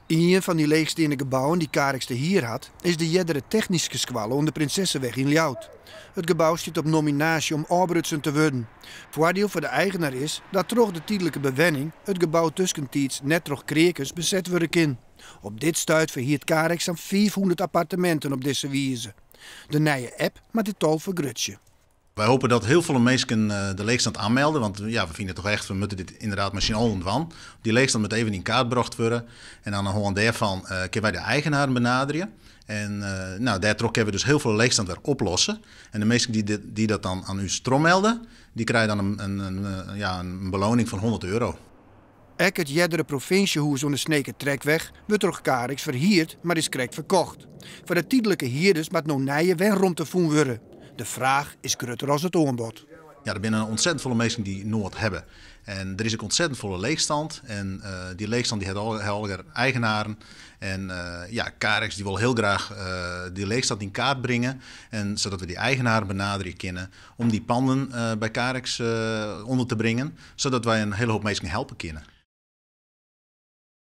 Ien fan dy leechsteande gebouwen dy't Carex te hier hat, is de eardere technyske skoalle oan de Prinsesseweg yn Ljouwert. It gebou stiet op nominaasje om ôfbrutsen te wurden. Foardiel foar de eigener is dat troch de tydlike bewenning it gebou tuskentiids net troch kreakers beset wurde kin. Op dit stuit ferhiert Carex sa'n 500 apparteminten op dizze wize. De nije app moat dit tal fergrutsje. Wy hoopje dat hiel folle minsken de leechstand oanmelde, want ja, we fine toch echt, we moatte dit ynderdaad mei syn allen dwaan. Dy leechstand moat even yn kaart brocht wurde en oan de hân dêrfan kinne wy de eigenaren benaderje. En no, dêrtroch kinne we dus hiel folle leechstand wer oplosse. En de minsken dy't dat dan oan ús trochmelde, dy krije dan in, ja, in beloning fan €100. Ek it eardere provinsjehûs oan de Snekertrekweg wurdt troch Carex ferhierd, mar is krekt ferkocht. Foar de tydlike hierders moat no nije wenromte fûn wurde. De fraach is grutter as it oanbod. Ja, der binne ontzettend folle minsken dy't noed hawwe. En der is ek ontzettend folle leechstand. En dy leechstand dy hat allegear eigenaren. En ja, Carex dy wol hiel graach dy leechstand yn kaart bringe. En sadat we dy eigenaren benaderje kinne om dy panden by Carex ûnder te bringen. Sadat wy in hiele hoop minsken helpe kinne.